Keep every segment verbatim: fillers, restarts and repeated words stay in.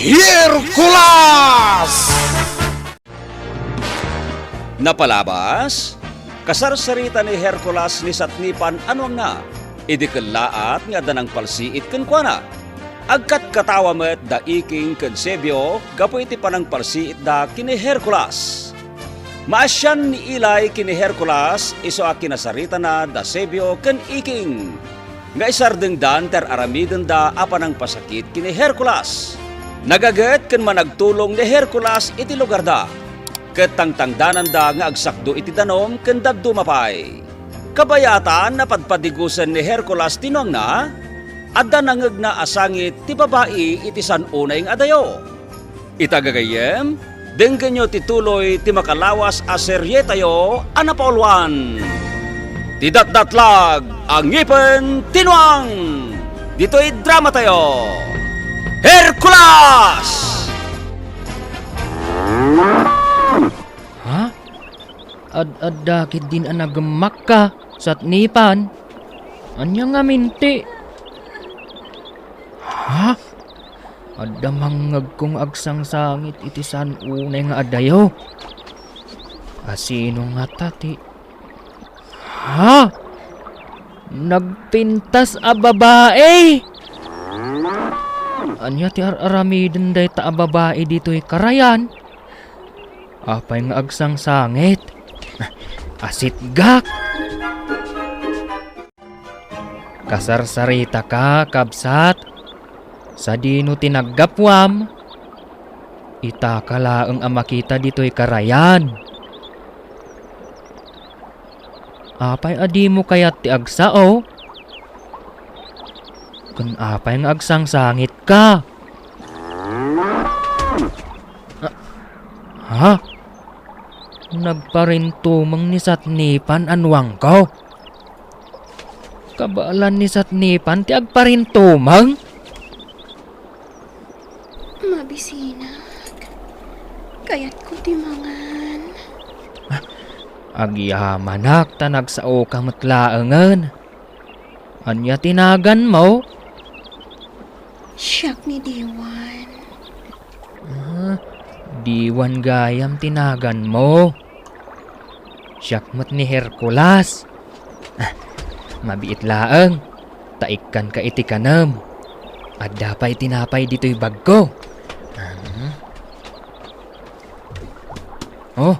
Hercules! Napalabas, kasarsarita ni Hercules ni Satnipan a nuangna, idi kellaat nga adda nangpalsiit kenkuana. Agkatkatawa met da Iking ken Sebio gapu iti panangpalsiitda ken ni Hercules. Maasian ni Eli ken ni Hercules, isu a kinasaritana da Sebio ken Iking nga isardengdan ti ar-aramidenda a panangpasakit ken ni Hercules. Nagaget ken managtulong ni Hercules iti lugarda, ket tangtangdananda nga agsakdo iti danum ken dadduma pay. Kabayatan, napadpadigusen ni Hercules ti nuangna, adda nangngegna a sangit ti babai iti san unay nga adayo. Ita gagayyem, denggenyo ti tuloy ti makalawas a serietayo a napauluan, Ti Datdatlag a Ngipen ti Nuang, ditoy dramatayo, Hercules! Ha? Ad-adda ketdin a nagemmakka, Satnipan? Ania ngamin ti... Ha? Adda mangngegko nga agsangsangit iti san unay nga adayo. Asino ngata ti... Ha? Nagpintas a babai? Ania ti ar-aramiden dayta a babai ditoy karayan? Apay nga agsangsangit? Asitgak! Kasarsaritaka, kabsat. Sadino ti naggapuam? Itaka laeng a makita ditoy karayan. Apay a dimo kayat ti agsao? Ken apay nga agsangsangitka? Ha? Nagparintumeng ni Satnipan a nuangko? Kabaelan ni Satnipan ti agparintumeng? Mabisinak. Kayatko ti mangan. Agyamanak ta nagsaoka met laengen. Ania ti naganmo? Siak ni Diwan. Ah, Diwan gayam ti naganmo. Siak met ni Hercules. Ah, mabiit laeng, ta ikkanka iti kanem. Adda pay tinapay ditoy bagko. Ah. Oh,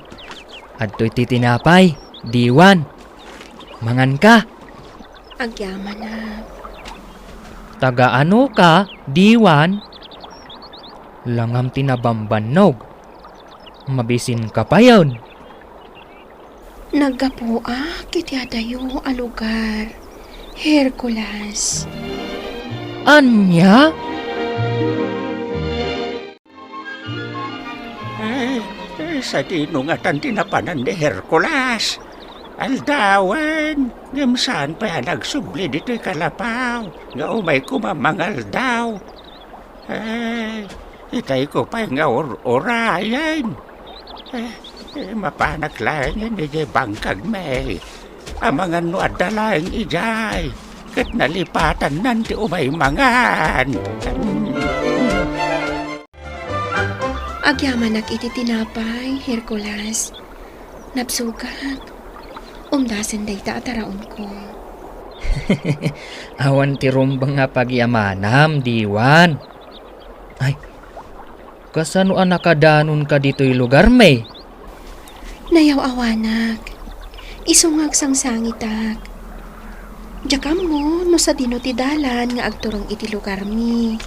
adtoy ti tinapay, Diwan. Manganka. Agyamanak. Taga-anoka, Diwan? Langam ti nabambannog. Mabisinka payen. Naggapuak iti adayo a lugar, Hercules. Ania? Eh, eh, sadino ngatan ti napanan ni Hercules? Aldawen, ngem saan pay a nagsubli ditoy kalapaw, nga umay koma mangaldaw. Eh, itayko pay nga ur-urayen. Eh, eh, mapanak laengen idiay bangkagmi. Amangan no adda laeng idiay, ket nalipatannan ti umay mangan. Agyamanak iti tinapay, Hercules. Nabsogak. Umdasen dayta a taraonko. Awan ti rumbeng a pagyamanam, Diwan. Ay, kasano a nakadanonka ditoy lugarmi? Nayaw-awanak. Isu nga agsangsangitak. Diak ammo no sadino ti dalan nga agturong iti lugarmi.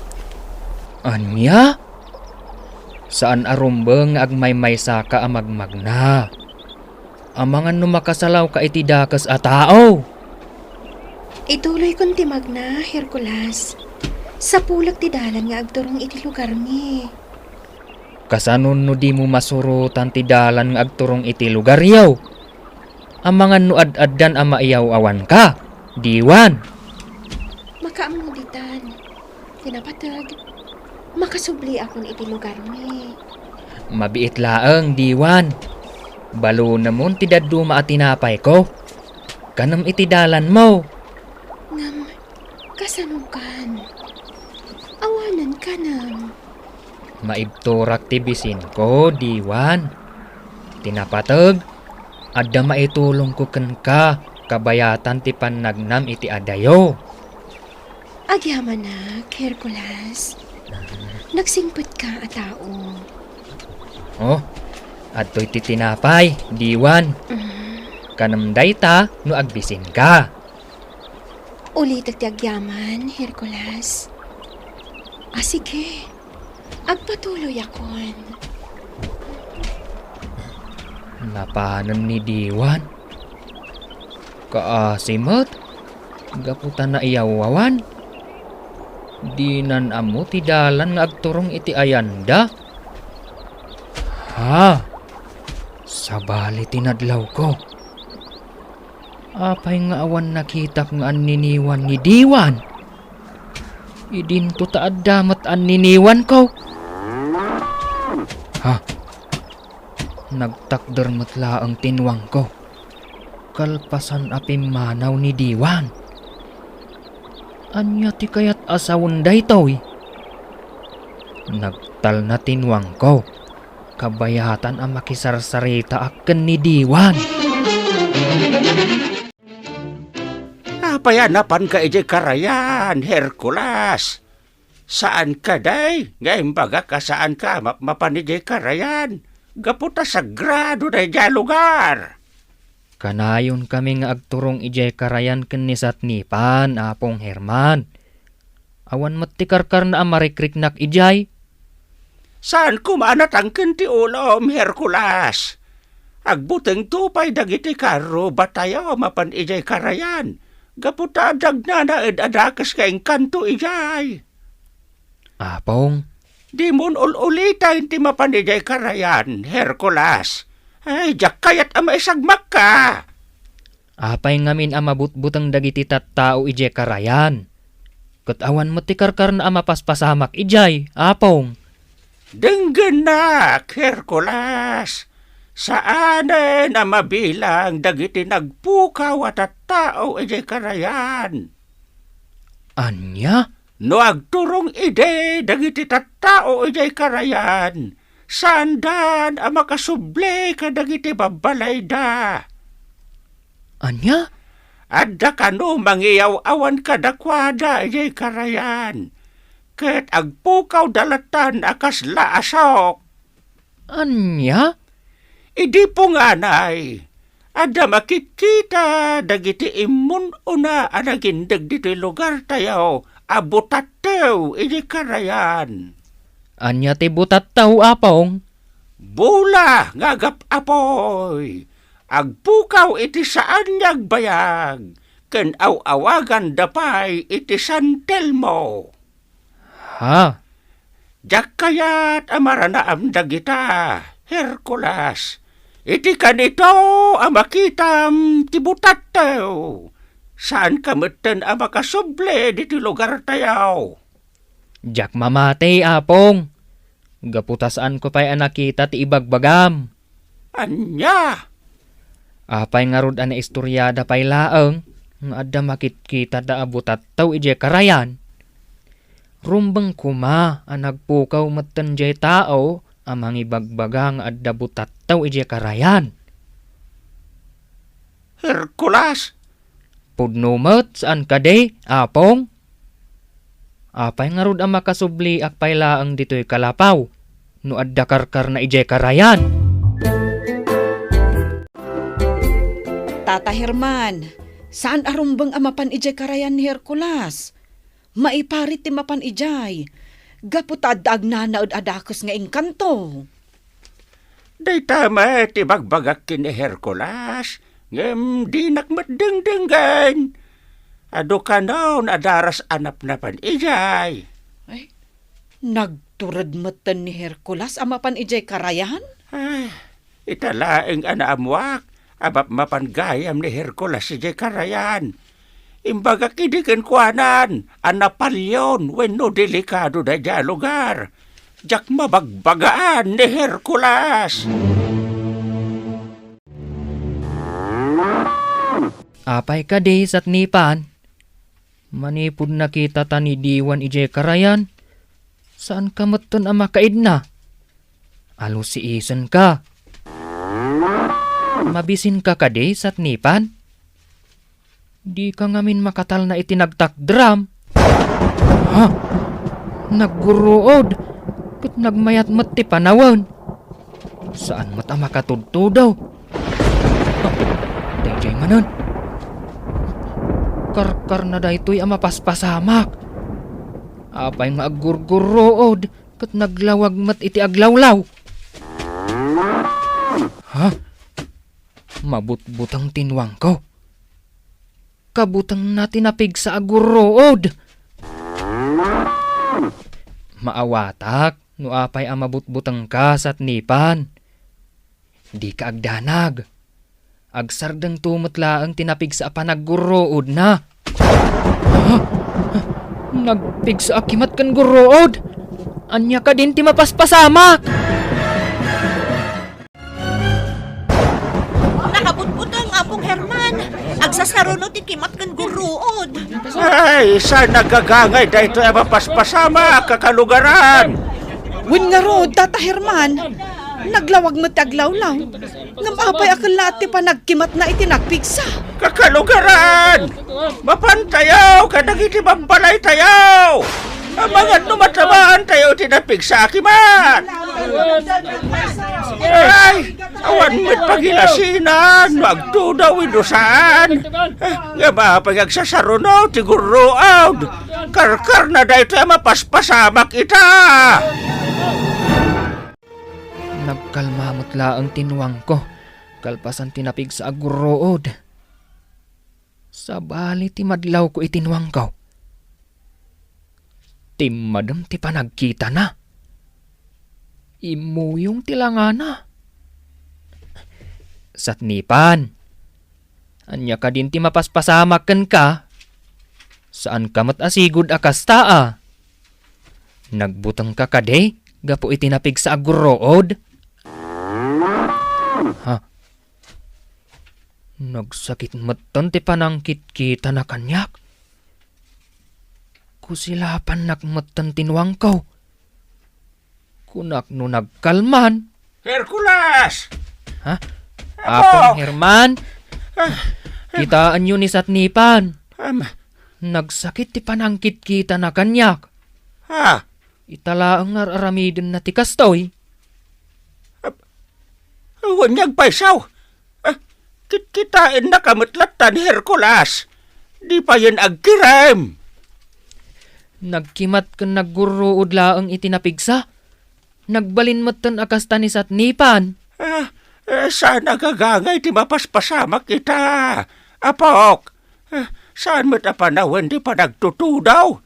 Ania? Saan a rumbeng nga agmaymaysaka a magmagna. Amangan no makasalawka iti dakes a tao. Ituloykon ti magna, Hercules. Sapulek ti dalan nga agturong iti lugarmi. Kasano no dimo masurotan ti dalan nga agturong iti lugaryo? Amangan no ad-addan a maiyaw-awanka, Diwan. Makaammo ditan. Ti napateg, makasubliakon iti lugarmi. Mabiit laeng, Diwan. Balunemon ti dadduma a tinapayko. Kanem iti dalanmo. Ngem, kasanokan? Awanen kanem. Maibturak ti bisinko, Diwan. Ti napateg, adda maitulongko kenka kabayatan ti pannagnam iti adayo. Agyamanak, Hercules. Nagsingpetka a tao. Oh, adtoy ti tinapay, Diwan. Mm. Kanem dayta no agbisinka. Ulitek ti agyaman, Hercules. Ah, sige. Agpatuloyakon. Napanen ni Diwan. Kaasi met, gapu ta naiyawwawan. Dinan ammo ti dalan nga agturong iti ayanda. Ha! Sabali ti nadlawko. Apay nga awan nakitak nga anniniwan ni Diwan? Idinto ta adda met anniniwanko. Ha? Nagtakder met laeng ti nuangko. Kalpasan a pimmanaw ni Diwan. Ania ti kayat a sawen daytoy? Nagtalna ti nuangko. Kabayatan a makisarsaritaak ken ni Diwan. Apay a napanka idiay karayan, Hercules? Saan kadi nga imbagak a saanka a mapmapan idiay karayan? Gapu ta sagrado daydiay a lugar. Kanayon kami nga agturong idiay karayan ken ni Satnipan, Apong Herman. Awan met ti karkarna a marikriknak idiay. Saan koma a natangken ti ulom, Hercules. Agbutengto pay dagiti karrubatayo mapan idiay karayan, gapu ta adda agnanaed a dakes nga engkanto idiay. Apong. Dimon ul-uliten ti mapan idiay karayan, Hercules. Ay, diak kayat a maisagmakka. Apay ngamin a mabutbuteng dagiti tattao idiay karayan? Ket awan met ti karkarna a mapaspasamak idiay, Apong. Denggennak, Hercules. Saanen a mabilang dagiti nagpukaw a tattao idiay karayan. Ania? No agturong idi dagiti tattao idiay karayan, saandan a makasubli kadagiti babbalayda. Ania? Adda kano mangiyaw-awan kadakuada idiay karayan, ket agpukawda latan a kasla asok. Ania? Idi punganay, adda makitkita dagiti immun-una a nagindeg ditoy lugartayo a butattew idi karayan. Ania ti butattew, Apong? Bula nga agap-apuy, agpukaw iti saan nga agbayag, ken aw-awaganda pay iti San Telmo. Ha? Diak kayat a maranaam dagita, Hercules. Iti kanito a makitam ti butattew, saanka metten a makasubli diti lugartayo. Diak mamati, Apong. Gapu ta saanko pay a nakita ti ibagbagam. Ania? Apay ngarud a naistoriada pay laeng nga adda makitkitada a butattew idiay karayan? Rumbeng koma a nagpukaw metten diay tao a mangibagbaga nga adda butattew idiay karayan. Hercules! Pudno met, saan kadi, Apong? Apay ngarud a makasubliak pay laeng ditoy kalapaw no adda karkarna idiay karayan? Tata Herman, saan a rumbeng a mapan idiay karayan ni Hercules. Maiparit ti mapan idiay, gapu ta adda agnanaed a dakes nga engkanto. Dayta met ti ibagbagak ken ni Hercules, ngem dinak met dengdenggen. Adu kanon a daras a napnapan idiay. Ay, nagtured metten ni Hercules a mapan idiay karayan? Ay, ita laeng a naammoak a mapmapan gayam ni Hercules idiay karayan. Imbagak idi kenkuanan a napalion wenno delikado daydiay a lugar. Diak mabagbagaan ni Hercules. Apay kadi, Satnipan? Manipud nakitata ni Diwan idiay karayan, Saanka metten a makaidna? Alusiisenka. Mabisinka kadi, satnipan? Dika ngamin makatalna iti nagtakderam. Ha? Naggurruod ket nagmayat met ti panawen. Saan met a makatudtudo. Ah, daydiay manen. Karkarna daytoy a mapaspasamak. Apay nga aggurgurruod ket naglawag met iti aglawlaw? Ha? Mabutbuteng ti nuangko. Kabutengna ti napigsa a gurruod. Maawatak no apay a mabutbutengka, satnipan. Dika agdanag. Agsardengto met laeng ti napigsa a panaggurruodna. Ha? Nagpigsa a kimat ken gurruod? Ania kadin ti mapaspasamak? Nakabutbuteng, Apong Herman. Agsasaruno ti kimat ken gurruod. Ay, saan nagagangay daytoy a mapaspasamak, kakalugaran? Wen ngarud, Tata Herman. Naglawag met ti aglawlaw. Ngem apay a ket laat ti panagkimatna iti nagpigsa? Kakalugaran! Mapantayo kadagiti babbalaytayo! Amangan no matamaantayo iti napigsa a kimat! Ay, awan met pagilasinan no agtudo wenno saan. Ngem apay nga agsasaruno ti gurruod? Karkarna daytoy a mapaspasamak ita! Nagkalma met laeng ti nuangko kalpasan ti napigsa a gurruod. Sabali ti madlawko iti nuangko, timmadem ti panagkitana. Immuyong ti langana. Satnipan, ania kadin ti mapaspasamak kenka? Saanka met a sigud a kasta a. Nagbutengka kadi gapu iti napigsa a gurruod? Ha? Nagsakit metten ti panangkitkitana kaniak. Kusilapannak metten ti nuangko. Kunak no nagkalman. Hercules! Ha? Apo! Apong Herman? Ah, kitaenyo ni Satnipan. Am. Nagsakit ti panangkitkitana kaniak. Ha? Ita laeng nga ar-aramidenna ti kastoy. Ap-, wen nga agpayso. Ah, kitkitaennaka met latta ni Hercules. Di payen agkirem. Nagkimat ken naggurruod laeng iti napigsa. Nagbalin metten a kasta ni Satnipan. Ah, eh, saan a gagangay ti mapaspasamak ita, apok? Eh, saan met a panawen ti panagtutudaw?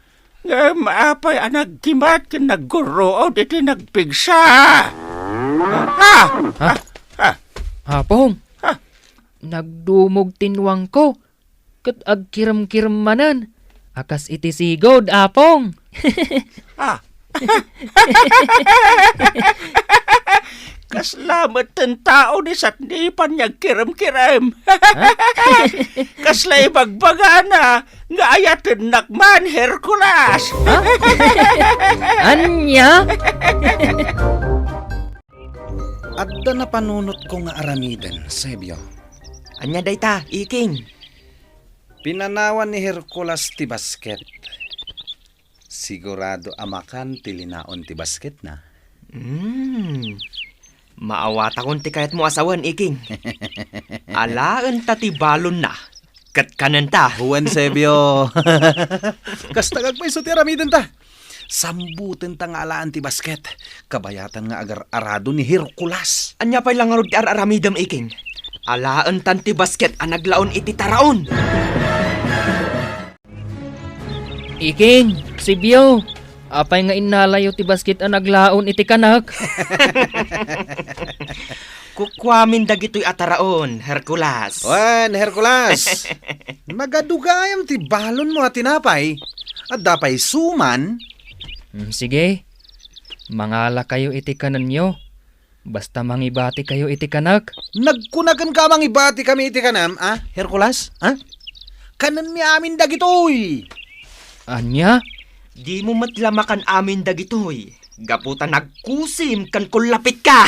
Ngem apay a nagkimat ken naggurruod iti nagpigsa? Ah! Ha? Ah! Ah! Apong, ah! Nagdumog ti nuangko ket agkiremkirem manen a kas iti sigud, Apong. Ah! Kasla metten tao ni Satnipan nga agkiremkirem. Ha? Kasla ibagbagana nga ayatennak man, Hercules. Ha? Ania? Adda napanunotko nga aramiden, Sebio. Ania dayta, Iking? Pinanawan ni Hercules ti basket. Sigurado a makan ti linaon ti basketna. Hmm. Maawatakon ti kayatmo a sawen, Iking. Alaenta ti balonna ket kanenta. Wen, Sebio. Kasta nga agpayso ti aramidenta. Sambutenta nga alaen ti basket. Kabayatan nga agar-arado ni Hercules. Ania pay la ngarud ti ar-aramidem, Iking? Alaentan ti basket a naglaon iti taraon. Iking, Sebio, apay nga innalayo ti basket a naglaon iti kanak? Kukuamin dagitoy a taraon, Hercules. Wen, Hercules. Nagadu gayam ti balonmo a tinapay. Adda pay suman. Hmm, sige. Mangalakayo iti kanenyo. Basta mangibatikayo iti kanak. Nagkuna kenka a mangibatikami iti kanem, a, Hercules? Ha? Kanenmi amin dagitoy! Ania? Dimo met la makan amin dagitoy, gapu ta nagkusim ken kullapitka.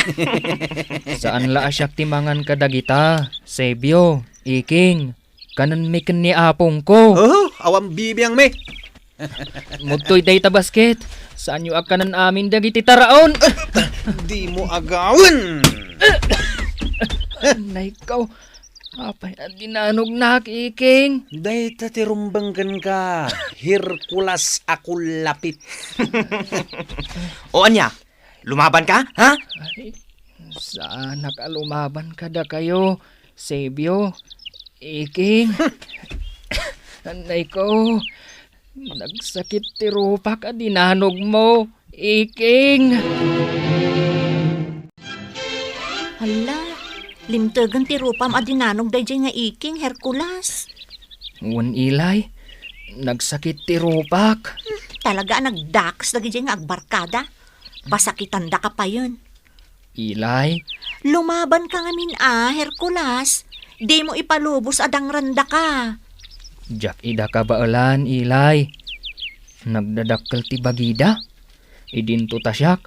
Saan la a siak ti mangan kadagita, Sebio, Iking. Kanenmi ken ni apongko. Oh, awan bibiangmi. Mudtoy dayta basket. Saanyo a kanen amin dagiti taraon. Dimo agawen. Anayko. Apay a dinanognak, Iking? Dayta ti rumbeng kenka, Hercules a kullapit. O ania? Lumabanka, ha? Ay, saanak a lumaban kadakayo, Sebio, Iking. Anayko, nagsakit ti rupak a dinanogmo, Iking. Hala, limtegen ti rupam a dinanog daydiay nga Iking, Hercules. Wen, Ilay, nagsakit ti rupak. Hmm, talaga a nagdakes dagidiay nga agbarkada. Pasakitandaka payen. Ilay? Lumabanka ngamin a, Hercules. Dimo ipalubos a dangrandaka. Diak ida kabaelan, Ilay. Nagdadakkel ti bagida. Idinto ta siak.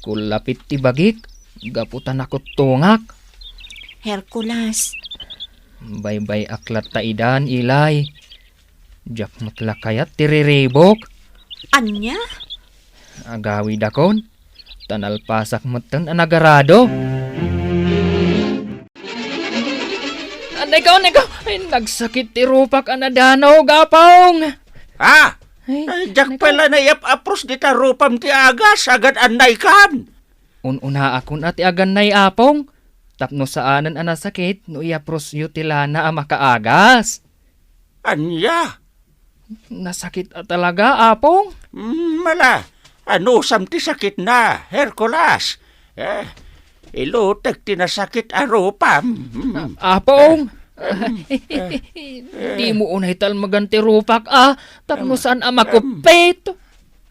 Kullapit ti bagik, gapu ta nakuttongak. Hercules. Baybay-ak latta idan, Ilay. Diak met la kayat ti riribok. Ania? Agawidakon, ta nalpasak metten a nagarado. Anayko, anayko! Ay, nagsakit ti rupak a nadanog, Apong! Ah! Ay, ay, diak pay la naiyap-apros dita rupam ti agas, agad anaykan! Un-unaakon a ti agannay, Apong, tapno saanen a nasakit no iyaprosyo ti lana a makaagas. Ania? Nasakit a talaga, Apong? Mm, ala, anusam ti sakitna, Hercules? Eh, ilutek ti nasakit a rupam. Mm. Apong! Mm. Dimo unay talmegan ti rupak, a, tapno saan a makuppit.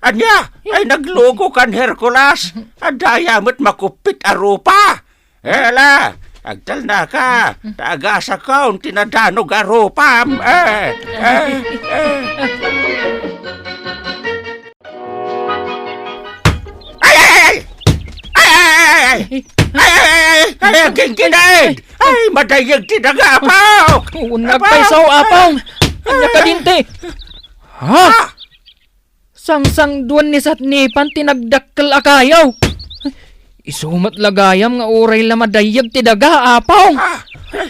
Ania? Ay, naglugokan, Hercules. Adda aya met makuppit a rupa. Ela, agtalnaka, ta agasakon ti nadanog a rupam. Eh, eh, eh. Ay, ay, ay, ay! Ay, ay, ay, ay! Ay, ay, ay, ay, ay, ay, aginggined! Ay, madayyeg ti daga, Apong! Apong! Nagpaysaw, Apong! Ania kadinti? Ha? Ah! Sangsangduen ni Satnipan ti nagdakkel a kayo. Isu met la gayam nga uray la madayyeg ti daga, Apong. Ah, ay,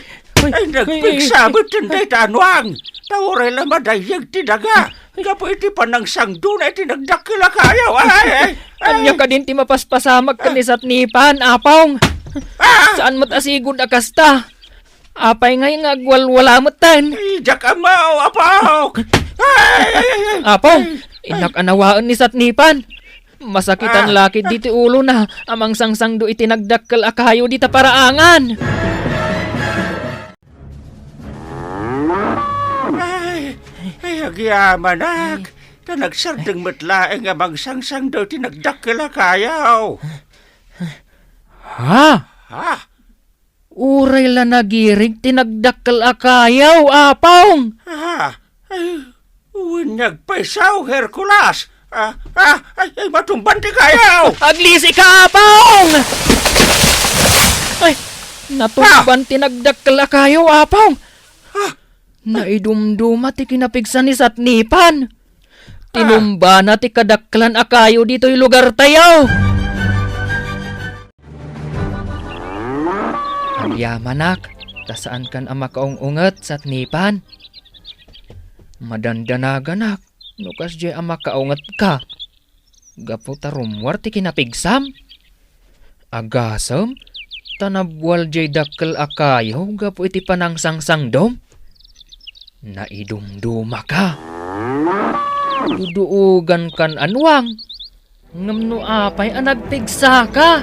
ay, nagpigsa met dayta anuang. Ta uray la madayyeg ti daga. Gapu iti panangsangdona iti nagdakkel a kayo. Ay, ay, ay. Ania kadin ti mapaspasamak ken ni Satnipan, Apong? Ah! Saan met a sigud a kasta? Apay ngay nga agwalwala metten? Ay, diak ammo, Apong! Ay, ay, ay, ay! Apong, innak a nawaen ni Satnipan. Masakitan la ketdi ti ulona a mangsangsangdo iti nagdakkel a kayo dita paraangan. Ay, ay, agyamanak. Ta nagsardeng met laeng a mangsangsangdo iti nagdakkel a kayo. Ha? Ha? Uray la nagirig ti nagdakkel a kayo, Apong! Ah, ay, wen nagpaysaw, Hercules! Ah, ah, ay, ay, matumban ti kayo! Aglisika, Apong! Ay, natumban ti nagdakkel a kayo, Apong! Ah! Naidumduma ti kinapigsa ni Satnipan. Tinumbana ti kadakkelan a kayo ditoy lugartayo. Agyamanak, ta saankan a makaung-unget, Satnipan. Madandanaganak no kasdiay a makaungetka, gapu ta rummuar ti kinapigsam. Agasem, ta nabbual diay dakkel a kayo gapu iti panangsangsangdom. Naidumdumaka. Duduogankan anuang. Ngem no apay a nagpigsaka?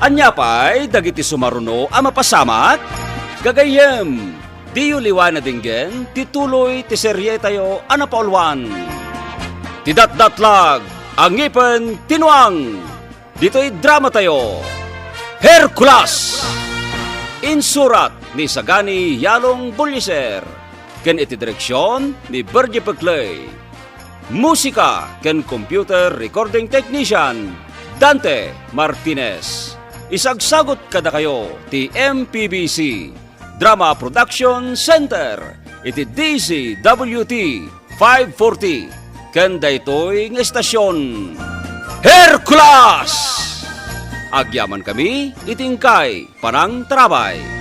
Ania pay dagiti sumaruno a mapasamak? Gagayyem, diyo liwan a denggen ti tuloy ti serietayo a napauluan, Ti Datdatlag a Ngipen ti Nuang. Ditoy dramatayo, Hercules! Insurat ni Sagani Yalong Buliser. ken iti direksion ni Bergie Peclay. Musika ken computer recording technician, Dante Martinez. Isagsagut kadakayo ti M P B C Drama Production Center iti D Z W T five forty ken daytoy nga estasion, Hercules! Agyaman kami iti inkay panangtarabay.